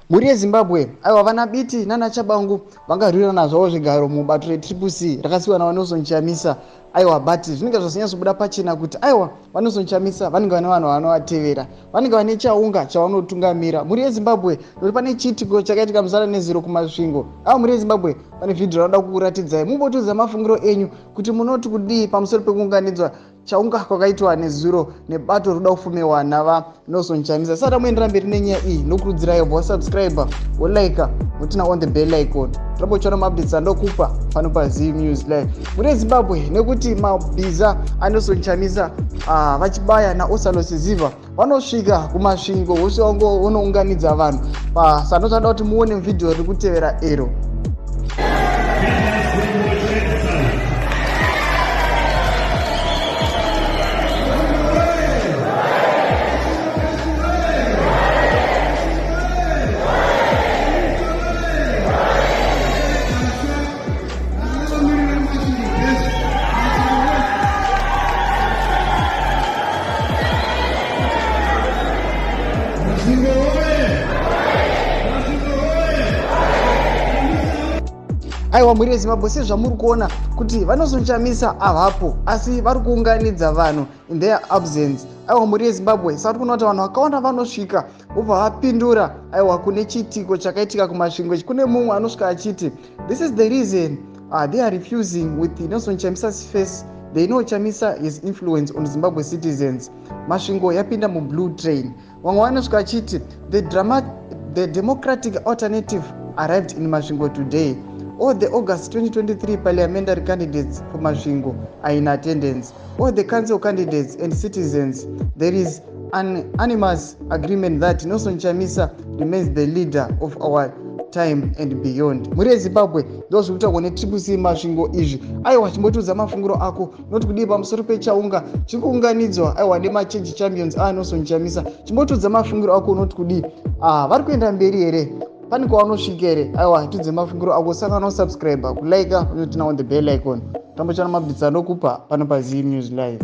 Mhuri yeZimbabwe, aiwa vana Biti nana Chabangu vangarwirana zvavo zvigaro mubato reTriple C rakasiwa naVaNelson Chamisa. Aiwa, but zvinenge zvazonyatsobuda pachena kuti aiwa VaNelson Chamisa vanenge vane vanhu vanovatevera, vanenge vane chaunga chavanotungamira. Mhuri yeZimbabwe, nekuti pane chiitiko chakaitika musana nezuro kuMasvingo. Aiwa mhuri yeZimbabwe, pane vhidhiyo ranoda kukuratidzai, mumbotiudza mafungiro enyu kuti munoti kudii pamusoro pekuunganidzwa chaunga kwakaitwa nezuro nebato rinoda kufumewa naVaNelson Chamisa. Sati amuendera mberi nenyaya iyi, nokurudzirai obva wasubscribe, wolike, wotina on the bell icon, toramba uchiona maupdates andokupa pano paZim News Live. Mune Zimbabwe, nekuti mabhiza aNelson Chamisa vachibaya naOsalo Siziva vanosvika kuMasvingo, vosvika vonounganidza vanhu pasanotsvada kuti muone vhidhiyo riri kutevera ero. Aiwa mhuri yeZimbabwe, sezvamuri kuona kuti vanozonchamisa avapo, asi vari kuunganidza vanhu in their absence. Aiwa mhuri yeZimbabwe, saka tikuona kuti vanhu vakawanda vanosvika vobva vapindura. Aiwa, kune chiitiko chakaitika kuMasvingo ichi, kune mumwe anosvika achiti, "This is the reason they are refusing with Nelson Chamisa's face. They know Chamisa his influence on Zimbabwe citizens. Masvingo yapinda mublue train." Vamwe vanosvika achiti, The democratic alternative arrived in Masvingo today. All the August 2023 parliamentary candidates for Masvingo are in attendance, all the council candidates and citizens. There is an unanimous agreement that Nelson Chamisa remains the leader of our time and beyond." Mhuri yeZimbabwe, ndo zviri kutaurwa neTriple C Masvingo izvi. Aiwa, chimbotiudza mafungiro ako, noti kudii pamusoro pechaunga chiri kuunganidzwa, aiwa, nemachange champions aNelson Chamisa? Chimbotiudza mafungiro ako, unoti kudii? Ah, vari kuenda mberi here? Pane kwavanosvika here? Aiwa, tiudze mafungiro ako. Saka nosubscribe, kulike, unotina on the bell icon, tambochana maupdates anokupa pano paZim News Live.